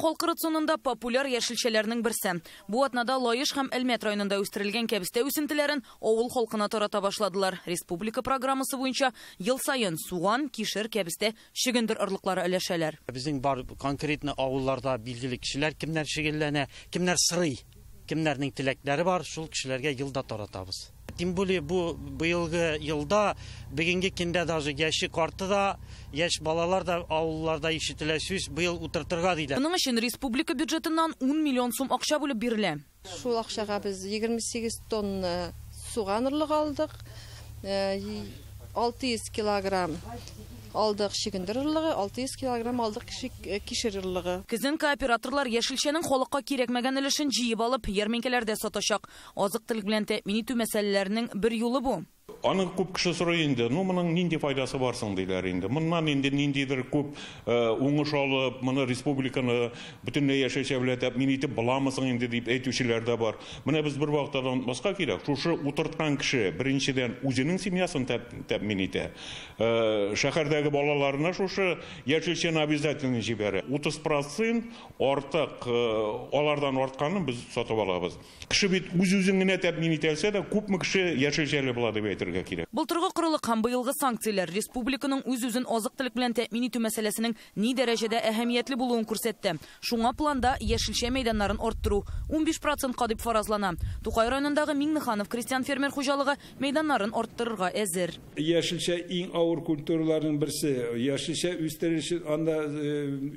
Халкы рационында популяр яшелчәләрнең берсе. Бу атнада Лаеш һәм Әлмәт районында үстерелгән кәбестә үсентеләрен авыл халкына тарата башладылар. Республика программасы буенча ел саен суган, кишер, кәбестә, чөгендер орлыклары өләшәләр. Безнең бар конкретно авылларда билгеле кешеләр, кемнәр шөгыльләнә, кемнәр сорый, кемнәрнең теләкләре бар, шул кешеләргә елда таратабыз. Тем более бу быелгы елда, бүгенге көндә даже яше карты да, яшь балалар да авылларда ишетелә сүз, быел утыртырга диләр. Моның өчен республика бюджетыннан 10 миллион сум акча бүлеп бирелә. Шул акчага без 28 тонна суган орлыгы алдык, 600 килограмм алдык чөгендер орлыгы, 600 килограмм алдык кишер орлыгы. Көзен кооператорлар яшелчәнең халыкка кирәкмәгән өлешен җыеп алып, ярминкәләрдә сатачак. Азык-төлек белән тәэмин итү мәсьәләләренең бер юлы бу. Аны күп кеше сорый инде, ну моның нинди файдасы бар соң диләр инде. Моннан инде ниндидер күп уңыш алып, моны республиканы бөтенләй яшелчә белән тәэмин итеп буламы соң инде дип әйтүчеләр дә бар. Менә без бер вакытта да онытмаска кирәк, шушы утырткан кеше беренчедән үзенең семьясын тәэмин итә. Шәһәрдәге балаларына шушы яшелчәне обязательно җибәрә. 30% артык, алардан артканын без сатып алабыз. Кеше бит үз-үзен генә тәэмин итә алса да, күпме кеше яшелчәле була дип әйтергә кирәк. Былтыргы корылык һәм быелгы санкцияләр республиканың үз-үзен азык-төлек белән тәэмин итү мәсьәләсенең ни дәрәҗәдә әһәмиятле булуын күрсәтте. Шуңа планда яшелчә мәйданнарын арттыру 15%-ка дип фаразлана. Тукай районындагы Миңнеханов крестьян фермер хуҗалыгы мәйданнарын арттырырга әзер. Яшелчә иң авыр культураларның берсе. Яшелчә үстерер өчен анда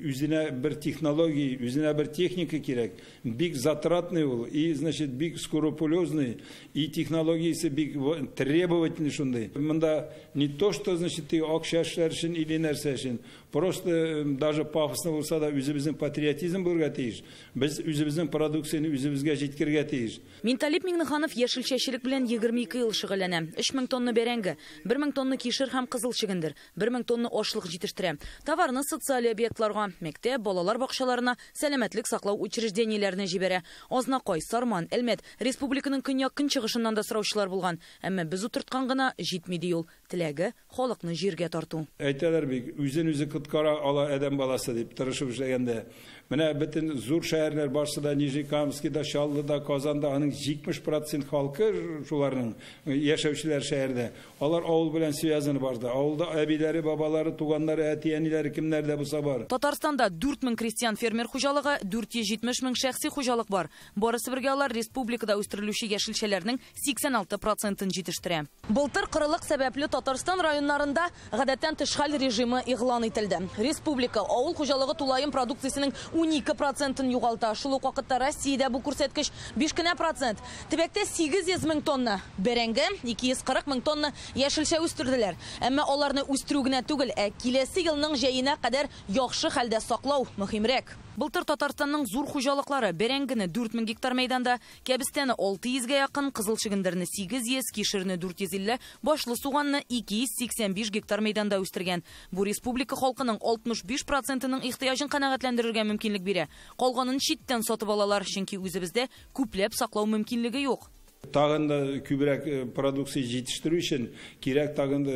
үзенә бер технология, үзенә бер техника кирәк. Бик затратный ул, и, значит, бик скрупулезный, и технологиясе бик требовательный шундый. Монда не то, что, значит, ты акча эшләр өчен или нәрсә өчен, просто даже пафосно булса да үзебезнең патриотизм булырга тиеш. Без үзебезнең продукцияне үзебезгә җиткерергә тиеш. Минталип Миңнеханов яшелчәчелек белән 22 ел шөгыльләнә. 3000 тонна бәрәңге, 1000 тонна кишер һәм кызыл чөгендер, 1000 тонна ашлык җитештерә. Товарны социаль объектларга, мәктәп, балалар бакчаларына, сәламәтлек саклау учреждениеләренә җибәрә. Азнакай, Сарман, Әлмәт республиканың көньяк-көнчыгышыннан да сораучылар булган. Әмма без утырткан гына җитми ди ул. Теләге халыкны җиргә тарту. Әйтәләр бит, үзен үзе коткара ала адәм баласы дип тырышып эшләгәндә. Менә бөтен зур шәһәрләр барсы да Нижнекамскида, Чаллыда, Казанда аның 70% халкы шуларның яшәүчеләр шәһәрдә. Алар авыл белән связаны барда. Авылда әбиләре, бабалары, туганнары, әти-әниләре кемнәр дә булса бар. Татарстанда 4000 крестьян фермер хуҗалыгы, 470 мең шәхси хуҗалык бар. Барысы бергә алар республикада үстерелүче яшелчәләрнең 86%-ын җитештерә. Былтыр кырылык сәбәпле Татарстан районнарында гадәттән тыш хәл режимы игълан ителде. Республика авыл хуҗалыгы тулаем продукциясенең 12%-ын югалта. Шул ук вакытта Россиядә бу күрсәткеч 5 кенә процент. Төбәктә 800 мең тонна бәрәңге, 240 мең тонна яшелчә үстерделәр. Әмма аларны үстерү генә түгел, ә киләсе елның җәенә кадәр яхшы хәлдә саклау мөһимрәк. Былтыр Татарстанның зур хуҗалыклары бәрәңгене 4000 гектар мәйданда, кәбестәне 600-гә якын, кызыл чөгендерне 800, кишерне 450, башлы суганны 285 гектар мәйданда үстергән. Бу республика халкының 65%-ның ихтыяҗын канәгатьләндерергә мөмкинлек бирә. Калганын читтән сатып алалар, чөнки үзебездә күпләп саклау мөмкинлеге юк. Тагын да күбрәк продукция җитештерү өчен кирәк тагын да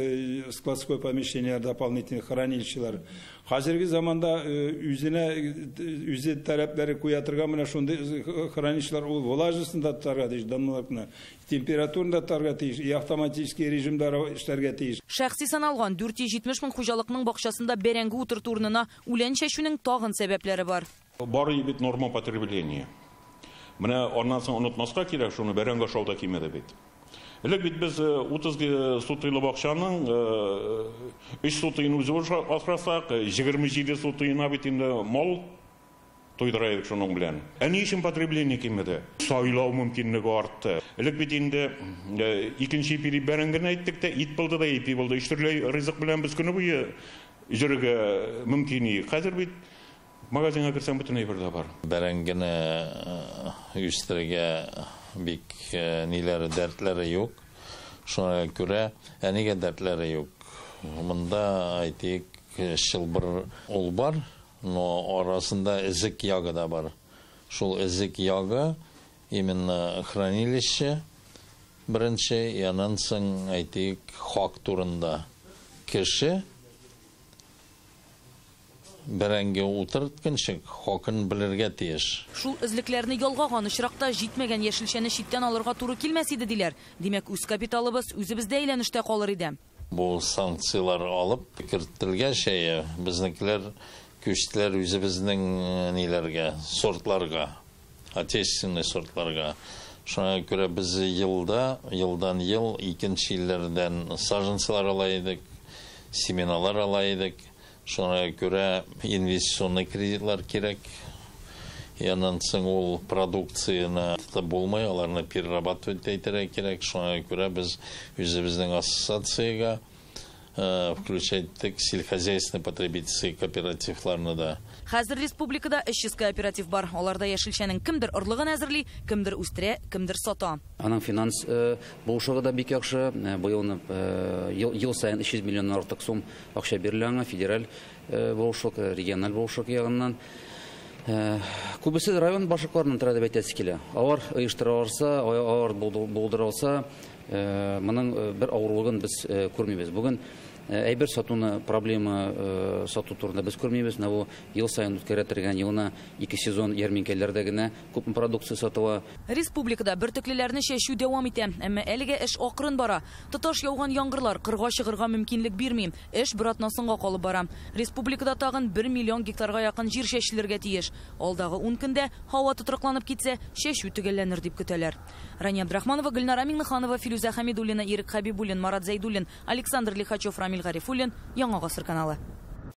складской помещениеләр, дополнительный хранилищелар. Хәзерге заманда үзенә үзе таләпләре куя торган менә шундый хранилищелар ул влажностьны да тотарга тиеш, дымлыкны, температураны да тотарга тиеш, и автоматический режимда эшләргә тиеш. Шәхси саналган 470 мең хуҗалыкның бакчасында бәрәңге утырту урынына үлән чәчүнең тагын сәбәпләре бар. Бар бит норма потребления. Менә аннан соң онытмаска кирәк, шуны бәрәңге ашау да кимеде бит. Элек бит без 30 сутыйлы бакчаның 3 сутыен үзе асрасак, 27 сутыена бит инде мал туйдыра идек шуның белән. Ә ни өчен потребление кимеде? Сайлау мөмкинлеге артты. Элек бит инде икенче пири бәрәңгене әйттек тә, ит булды да, ипи булды. Өч төрле ризык белән без көне буе йөрергә мөмкин идек. Хәзер бит магазинга керсәң бөтен әйбер дә бар. Бәрәңгене үстерергә бик ниләре, дәртләре юк. Шуңа күрә, ә нигә дәртләре юк? Монда әйтик, чылбыр ул бар, но арасында эзек ягы да бар. Шул эзек ягы именно хранилище беренче, яннан соң әйтик, хак турында кеше Бәрәңге утыртканчы хакын белергә тиеш. Шул эзлекләрне ялгаган очракта җитмәгән яшелчәне читтән алырга туры килмәс иде диләр. Димәк, үз капиталыбыз үзебездә әйләнештә калыр иде. Бу санкцияләр алып кертелгәч, безнекеләр күчтеләр үзебезнең ниләргә, сортларга, отечественный сортларга. Шуңа күрә без елда, елдан ел икенче илләрдән саженцылар ала идек, семеналар ала идек. Шуңа күрә инвестиционный кредитлар кирәк. Яннан соң ул продукцияне тотып булмый, аларны перерабатывать итәргә кирәк. Шуңа күрә без үзебезнең ассоциациягә включать иттек сельскохозяйственный потребительский кооперативларны да. Хәзер республикада 300 кооператив бар. Аларда яшелчәнең кемдер орлыгын әзерли, кемдер үстерә, кемдер сата. Аның финанс булышыгы да бик яхшы. Быелны ел саен 300 миллионнан артык сум акча бирелә аңа, федераль булышлык, региональ булышлык ягыннан. Күбесе район башлыкларының тора дип әйтәсе килә. Алар оештыра алса, алар булдыра алса, моның бер авырлыгын без күрмибез. Бүген әйбер сатуны проблема сату турында без күрмибез. Менә бу ел саен үткәрә торган елына 2 сезон ярминкәләрдә генә күп продукция сатыла. Республикада бөртеклеләрне чәчү дәвам итә, әмма әлегә эш акрын бара. Тоташ яуган яңгырлар кырга чыгырга мөмкинлек бирми. Эш бер атна соңга калып бара. Республикада тагын 1 миллион гектарга якын җир чәчелергә тиеш. Алдагы 10 көндә һава тотрыкланып китсә, чәчү төгәлләнер дип көтәләр. Рания Абдрахманова, Гөлнара Миңнеханова, Филүзә Хәмидуллина, Ирек Хәбибуллин, Марат Зәйдуллин, Александр Лихачев, Рамил Гарифуллин, Яңа Гасыр каналы.